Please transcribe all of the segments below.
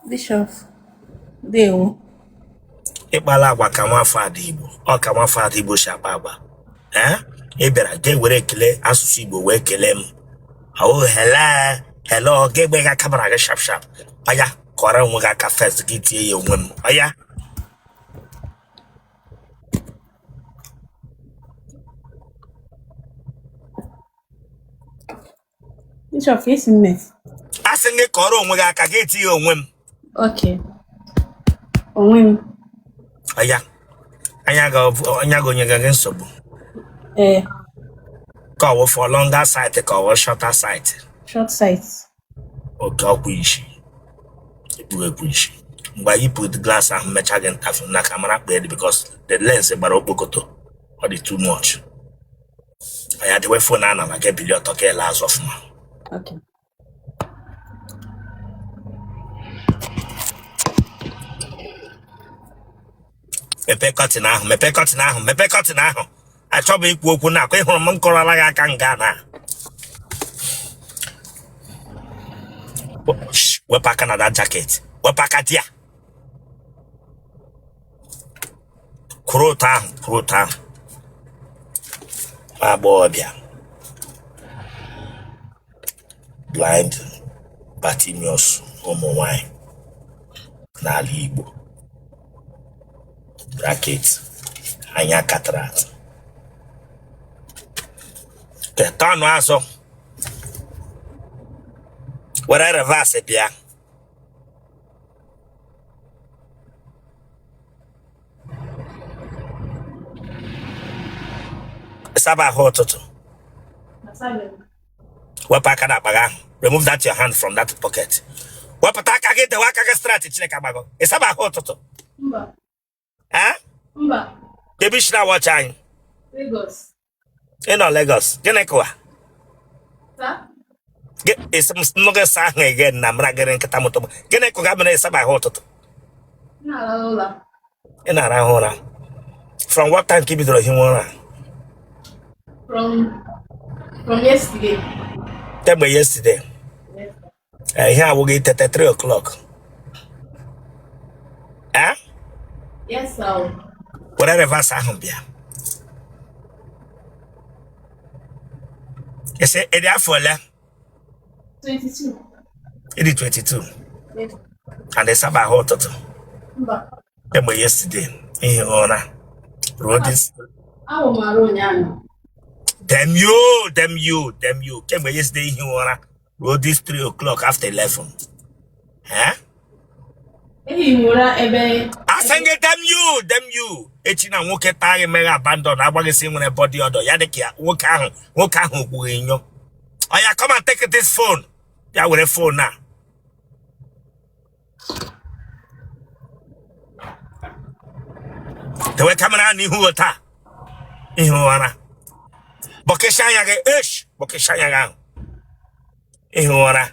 Bishop, ndewo. Ị kpala agwa ka nwafọ ada Igbo, ọ ka nwafọ ada Igbo si akpa agwa. Ee, ị bịara ga were ekele asụsụ Igbo wee kelee m. Oh, hello, hello, ga egbe ga camera gị sharp sharp. Ọya, kọrọ onwe gị aka first, gị tie ya onwe m. Ọya. Bishop, isi mme. A sị gị kọrọ onwe gị aka, gị tie ya onwe m. Okay. Onwe m. Ọya, anya gị anya gị onye gị nsogbu. Ee. Ka ọ wụ for longer sight ka ọ wụ shorter sight? Short sight. Okay, ọkwa isi ekpu ekpu isi mgbe anyị put glass ahụ mechaa gị interview na camera kpee dị because the lens gbara okpokoto, ọ dị too much. Ya dewe phone a n'ala, gị ebili ọtọ ka ele azụ ọfụma. Okay. Mepee curtain ahụ, mepee curtain ahụ, mepee curtain ahụ. Achọbụ ikwu okwu na akwa ịhụrụ m m kọrọla gị aka nga na wepụ aka na that jacket, wepụ aka di ya, kwụrụ ụtọ ahụ, kwụrụ ụtọ ahụ. Agbọghọbịa blind Bartimaeus ụmụ nwanyị n'ala Igbo bracket anya cataract tọnụ azụ were reverse bịa. Saba ahụ ụtụtụ, wepụ aka n'akpa gị ahụ. Remove that your hand from that pocket. Wepụta aka gị, dewe aka gị straight. Chineke agbago. Ị saba ahụ ụtụtụ? Mba. Eh? Mba. Ebe isi na-awọchi anyị? Lagos. Ị nọ Lagos, gịnị kụwa? Sir? Nnụ gị sa ahụ again na mara gịrị nkịta moto. Gịnị kụga mere ị saba ahụ ụtụtụ? M na-arahụ ụra. Ị na-arahụ ụra from what time ka ị bidoro hiwe ụra? From yesterday. Kemgbe yesterday? Yes. Ihe awụghị itete 3 o'clock, eh? Yes, sir. Were reverse ahụ bịa. Ị sị ị dị afọ ole? 22. Ị dị 22? Yes. And ị saba ahụ ụtụtụ? Mba. Kemgbe yesterday ihi ụra ruo this Awụ m arụ ụnyaahụ. Damn you, damn you, damn you. Kemgbe yesterday ihi ụra ruo this 3 o'clock after 11, eh? Ehi m ụra ebe. Asị gị damn you, damn you. Echi na nwoke taa gị meghe abandon agbaghị sị nwere body odor ya dị ka ya nwoke ahụ, nwoke ahụ kwughị inyo. Oya, come and take this phone. Bịa were phone a. Dewe camera n'ihu taa ihu ụra. Bọkịsị anya gị, esh, bọkịsị anya gị ahụ. Ihu ụra.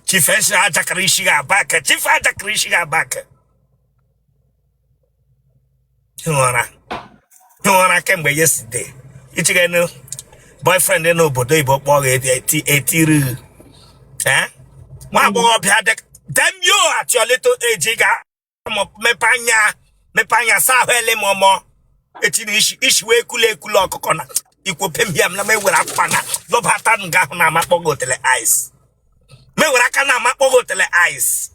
Chief esi ajakịrị isi gị aba aka. Chief ajakịrị isi gị aba aka. Ihu ụra. Ihu ụra kemgbe yesterday. Ichigenu boyfriend n'obodo oyibo kpọọ gị etiri gị. Eh? Nwa agbọghọbịa dị damn you, at your little age ị ga mepe anya, mepe anya, saa ahụ ele m ọmọ echi na isi isi wee kule ekule ọkụkọ na ikwope m ya m na m ewere akwa na lọbata nga ahụ na amakpọ gị otele ice m ewere aka na amakpọ gị otele ice.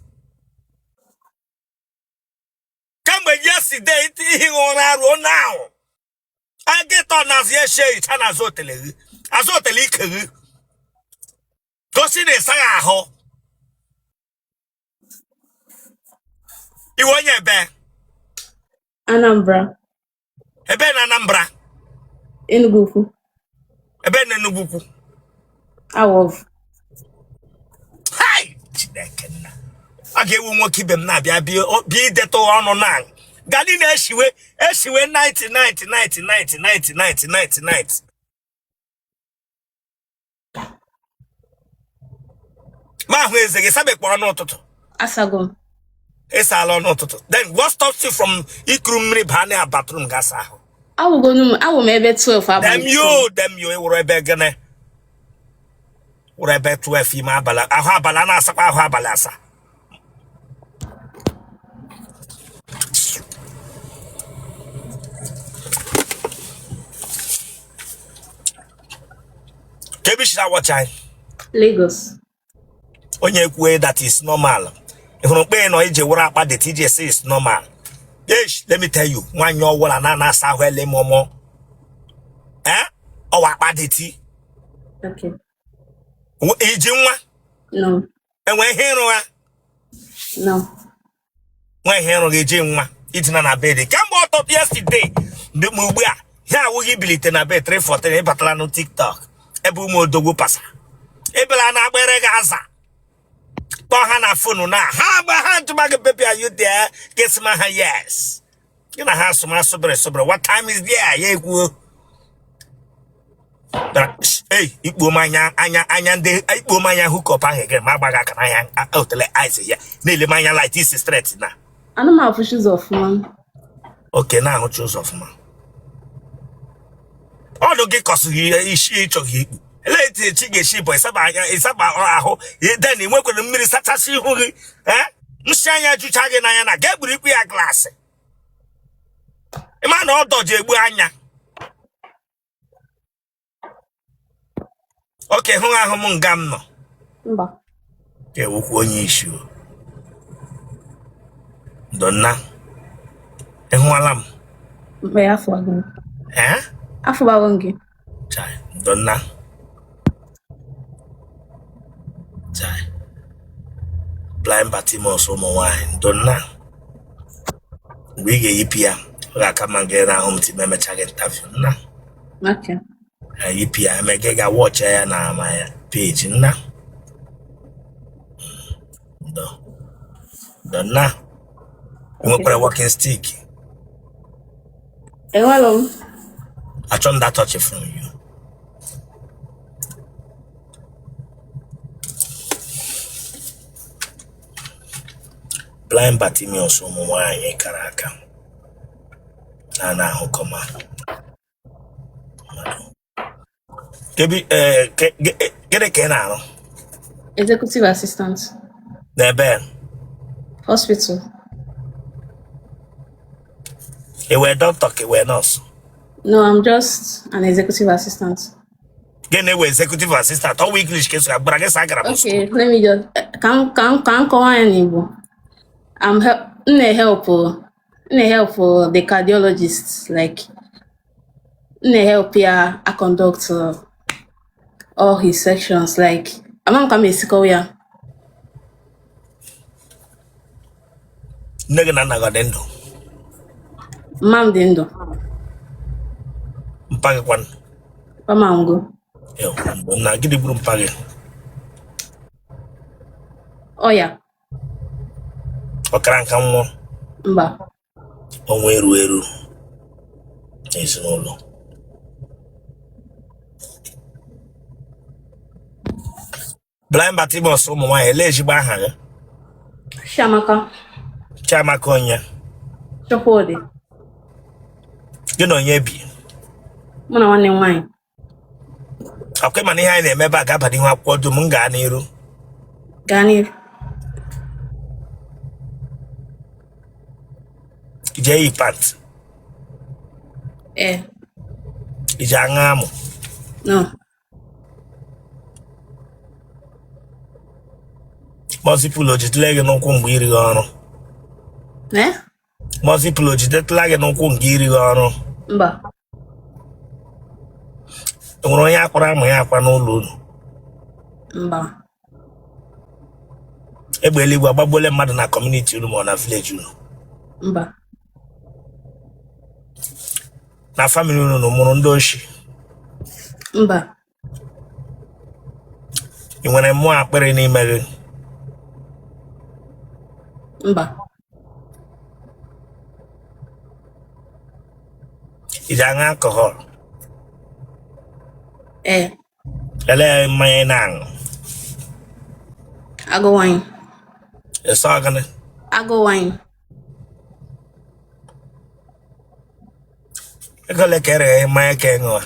Kemgbe yesterday ihi ụra ruo now agịtọ na-azụ ya eshie icha na azụ otele gị, azụ otele ike gị gosi na ịsaghị ahụ. Ị wụ onye ebe? Anambra. Ebe na Anambra? Enugu Ukwu. Ebe na Enugu Ukwu? Awọv. Hai, Chineke nna, ọ ga-ewu nwoke ibe m na-abịa bịa idetụ ọnụ na gani na-eshiwe eshiwe 90 90 90 90 90 90 90 90. Ma ahụ eze gị sabekwa ọnụ ụtụtụ? Asago m. Ịsala ọnụ ụtụtụ? Then what stops you from ikuru mmiri baa na bathroom ga asa ahụ? Awụgonu m, awụ m ebe 12 Damn abalị. you, damn you. Wụrụ ebe gịnị? Wụrụ ebe 12 ime abalị? Ahụ abalị a na-asakwa ahụ abalị asa. Ka ebe i shiri awatch anyị? Lagos. Onye kwue that is normal. Ị hụrụ mkpe nọ ije were akpa dirty iji esi is normal. Yes, let me tell you, nwaanyị ọwụla na na-asa ahụ ele mọmọ. Eh? Ọwa akpa dirty. Okay. Iji nwa? No. Enwe ihe ịrụ ha? No. Nwa ihe ịrụ gị ji nwa idina na bed kemgbe ọtọ yesterday ndị ma ugbu a ya awụghị ibilite na bed 3:14 ịbatala na TikTok ebe ụmụ odogwu pasa ebela na agbere gị aza kpọọ ha na phone na ha gba ha ntụma gị, "Baby, are you there?" Gị sị ma ha yes, gị na ha asụma sụbịrị sụbịrị, "What time is there?" Ya ekwuo. Ei, ikpuo m anya anya anya ndị ikpuo m anya hookup ahụ gị ma agbaghị aka n'anya otele eyes ya na-ele m anya light isi straight na. Ana m afụchi ụzọ ọfụma. Oke na-ahụchi ụzọ ọfụma, ọdụ gị kọsịghị isi ịchọghị ikpu. Elee etu echi ga-esi bụ ịsaba anya ịsaba ahụ, then ị nwekwara mmiri sachasị ihu gị, ee, nsị anya jucha gị n'anya na ga egburu ikpu ya glass, ịma na ọdọ ji egbu anya. Oke hụ ahụ m nga m nọ. Mba. Ka ewukwu onye isi o. Donna, ịhụala m? Mgbe afọ agụ m. Ee? Afụbago m gị. Chai, Donna. Chai. Blind Bartimaeus ụmụ nwaanyị. Donna. Mgbe ị ga-eyipụ ya, ọ ga-aka mma gị na-ahụ m tim emecha gị interview. Nna. Okay. Yipụ ya, eme gị ga watch ya na my page, nna. Ndo. Donna. Ị nwekwara walking stick? Enwere m. Achọ m that touch from you. Blind Bartimaeus ụmụ nwaanyị kara aka na na-ahụkọma mmadụ. Kebi, gịnị ka ị na-arụ? Executive assistant. N'ebe? Hospital. Ị wee dọkịta ka ị wee nọọsụ? No, I'm just an executive assistant. Gịnị wee executive assistant? Ọwụ English ka esi agbara gị sa agara m school. Okay, let me just ka m kọwaa ya n'Igbo. I'm help m na-help m na-help the cardiologist, like m na-help ya a conduct all his sections, like ama m ka m esi kọwa ya. Nne gị na nna gị ọ dị ndụ? Mma m dị ndụ. Mpa gị kwanụ? Papa m anwụgo. Ew, na gịnị gburu mpa gị? Ọya. Ọkara nka nwụọ? Mba. Ọnwa eru eru n'ezinụlọ. Blind Bartimaeus ụmụ nwaanyị, elee ezigbo aha gị? Chiamaka. Chiamaka onye? Chukwudị. Gị na onye bi? Mụ na nwanne m nwaanyị. Ọkwa ịma na ihe anyị na-eme ebe a ga-aba n'ihu akwụkwọ dum, m gaa n'iru? Gaa n'iru. Ije eyi pant? Ee. Ije aṅụ amụ? No. Mọzipụl o jidela gị n'ụkwụ mgbe irighị ọrụ? Ee. Mọzipụl o jidetụla gị n'ụkwụ mgbe irighị ọrụ? Mba. E nwere onye akwara amụ ya akwa n'ụlọ unu? Mba. Egbe eluigwe agbagbuola mmadụ na community unu ma ọ na village unu? Mba. Na family unu na mụrụ ndị oshi? Mba. Ị nwere mmụọ akpịrị n'ime gị? Mba. Ị ji aṅụ alcohol? Ee. Elee mmanya ị na-aṅụ? Agụ wine. Ịsọ gịnị? Agụ wine. Ego ole ka ere mmanya ka ị ṅụọ?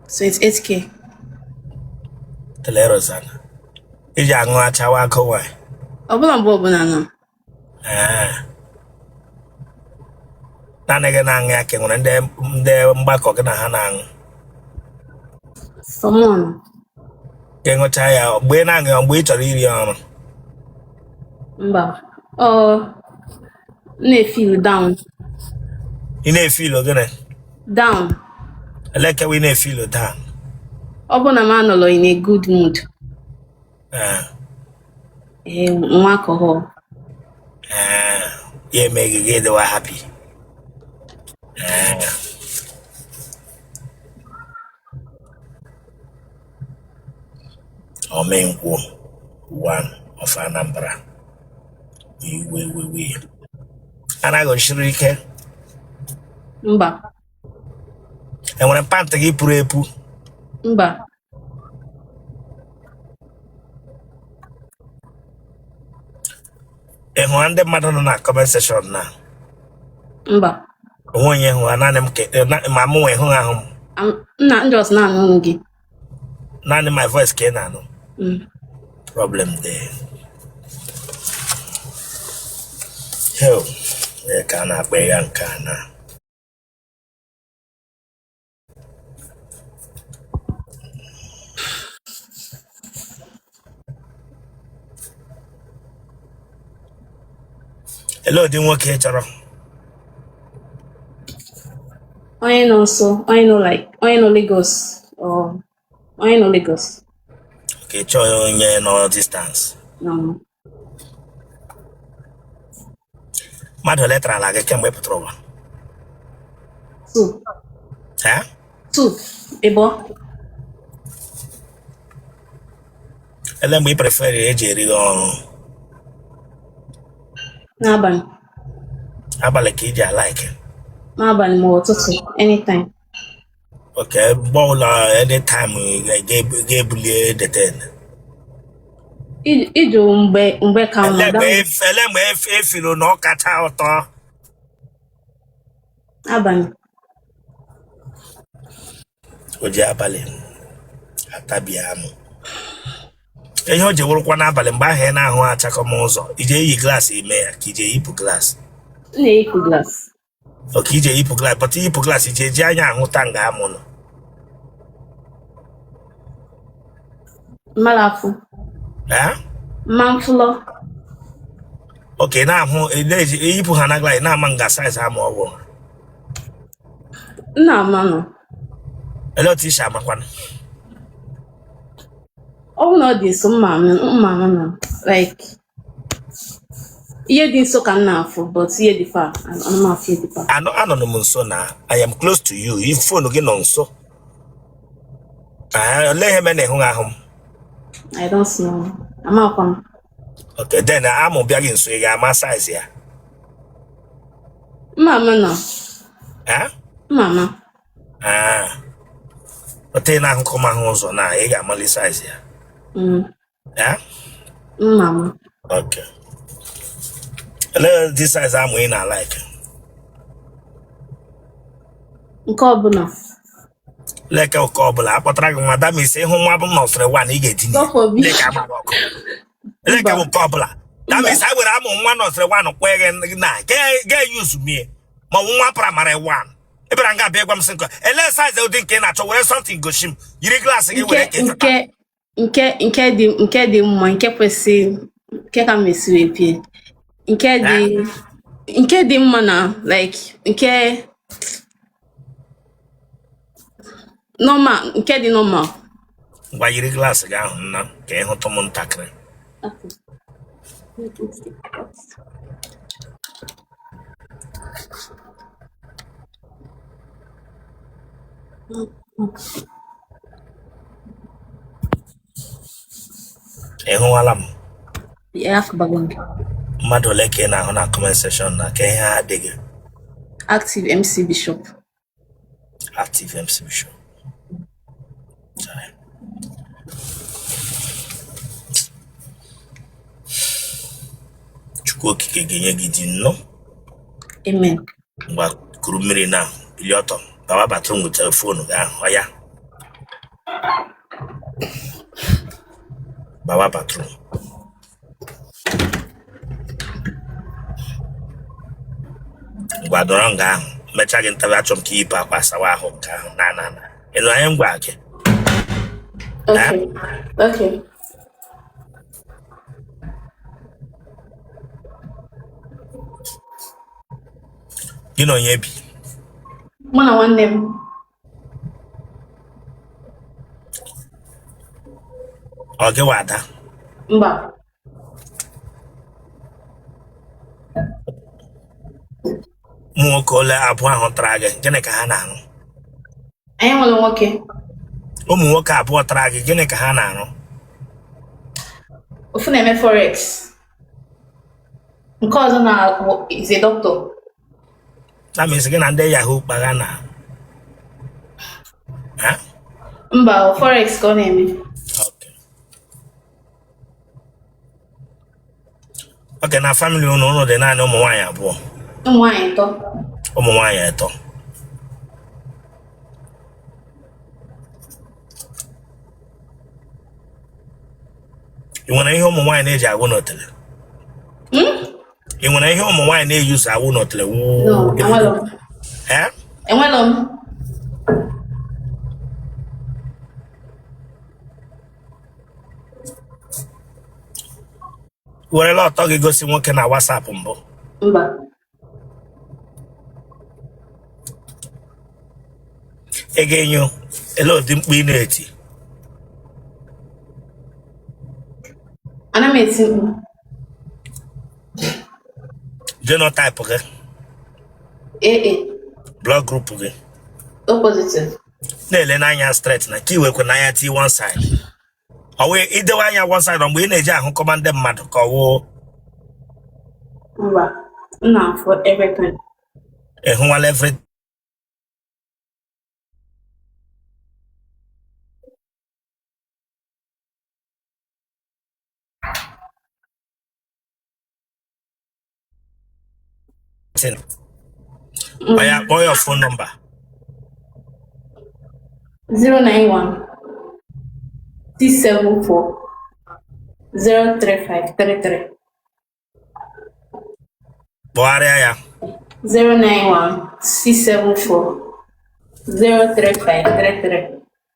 28K. Telerosana iji aṅụ achawa agụ wine? Ọbụla mgbe ọbụla nọ. Ee. Naanị gị na-aṅụ ya ka e nwere ndị mgbakọ gị na ha na-aṅụ? Someone. Ka ị ṅụcha ya mgbe ị na-aṅụ ya, mgbe ị chọrọ iri ọrụ? Mba. Ọ na-efeel down. Ị na-efeel gịnị? Down. Elekewa ị na-efeel down? Ọ bụ na m anọrọ in a good mood. Ee. Ee, nwa alcohol. Ee, ya eme gị gị dịwa happy. Ee. Omenkwụ one of Anambra, iwe wewe anaghị osiri ike. Mba. Enwere pant gị pụrụ epu? Mba. Ị hụrụ ndị mmadụ nọ na comment section na? Mba. Onwe onye hụrụ naanị m ma mụ nwe hụ ahụ m. Nna, m just na-anụ olu gị. Naanị my voice ka ị na-anụ? Problem dị hell ka a na-akpa ya nke a na Ele ụdị nwoke ị chọrọ? Onye nọ nso, onye nọ like, onye nọ Lagos or onye nọ Lagos. Ka ị chọọ onye nọ distance? No. Mmadụ ole tarala gị kemgbe ị pụtara ụwa? Two. Eh? Two. Ịbụọ. Ele mgbe ị prefer eji eri gị ọrụ? N'abalị. Abalị ka iji alike? N'abalị ma ụtụtụ, anytime. Okay, mgbe ọbụla, anytime ga-ebulie the ten. Ịjụ mgbe mgbe ka mma. Ele mgbe efiro na ọ kacha ụtọ? Abalị. O ji abalị atabi amụ. Ihe o ji wụrụkwa n'abalị, mgbe ahụ ị na-ahụ achakọ m ụzọ, ije eyi glass ime ya ka ije eyipụ glass? M na-eyipụ glass. Okay, ije eyipụ glass, but iyipụ glass, ije eji anya ahụta nga amụ nọ? Mmadụ afụ. Eh? Mma mfụlọ. Okay, na-ahụ eyipụ ha na glass, na-ama nga size amụ ọgwụ? M na-ama nọ. Ele otu isi amakwanụ? Ọ bụ na ọ dị nso, mma ama nọ. Like ihe dị nso ka m na-afụ, but ihe dị far, ana m afụ ihe dị far. Anọ anọ m nso na I am close to you. If phone gị nọ nso. Ah, olee ihe mere na ịhụghị ahụ m? I don't know. Amakwa m. Okay, then amụ bịa gị nso, ị ga-ama size ya? Mma ama nọ. Eh? Mma ama. Ah. Otu ị na-ahụkọ m ahụ ụzọ na ị ga-amali size ya? Eh? Mma ama. Okay. Olee ụdị size amụ ị na-alike? Nke ọbụla. Leke ụka ọbụla akpọtara gị nwa damis, ịhụ nwa bụ nursery one, ị ga-etinye God forbid. leke agbara ọkụ leke Mba. bụ nke ọbụla damis a were amụ nwa nursery one kwee gị na ga-eyuzu mie ma ọ bụ nwa primary one ị bịara nga abịa gwa m sị nke ele size ụdị nke ị na-achọ, were something gosi m, yiri glass gị were Nke ka ị chọta. nke dị mma, nke kwesịrị, nke ka m esi wee pie. Nke dị mma na like nke normal, nke dị normal. Ngwa, yiri glass gị ahụ nna ka ị hụtụ m ntakịrị. Okay. Ị hụwala m? Yeah, afụbago m gị. Mmadụ ole ka ị na-ahụ na comment section na ka ihe ha adịghị? Active MC Bishop. Active MC Bishop. Sorry. Chukwu Okike ga-enye gị di nnọọ. Amen. Ngwa, kuru mmiri na bilie ọtọ, bawa bathroom, wetara phone gị ahụ. Ọ ya, bawa bathroom. Ngwa, dọrọ nga ahụ mechaa gị ntabi. Achọ m ka iyipụ akwa sawa ahụ nke ahụ na na na ịnụ anya ngwa gị. Okay. Okay. Gị na onye bi? Mụ na nwanne m. Ọ gị wụ ada? Mba. Ụmụ nwoke ole abụọ ahụ tara gị, gịnị ka ha na-arụ? Anyị nwere nwoke. Ụmụ nwoke abụọ tara gị, gịnị ka ha na-arụ? Ofu na-eme forex. Nke ọzọ na is a doctor. That means gị na ndị yahoo kpagha na ha? Mba, forex ka ọ na-eme. Okay. Okay, na family unu, unu dị naanị ụmụ nwaanyị abụọ? Ụmụ nwaanyị ịtọ. Ụmụ nwaanyị ịtọ. Ị nwere ihe ụmụ nwaanyị na-eji awụ n'otele? Ị nwere ihe ụmụ nwaanyị na-eyuzu awụ n'otele? No, enwelo m. Eh? Enwelo m. Werela ọtọ gị gosi nwoke na WhatsApp mbụ? Mba. Ị ga-enyo ele ụdị mkpu ị na-eti? Ana m eti mkpu. Genotype gị? AA. Blood group gị? O positive. Na-ele n'anya straight na ka iwekwe n'anya ti one side. Ọ wee idewe anya one side mgbe ị na-eji ahụkọma ndị mmadụ ka ọ wụ? Mba, m na-afụ everything. Ị hụwala everything. Oya, kpọọ your phone number. 091 674 03533. Kpọgharịa ya. 091 674 03533.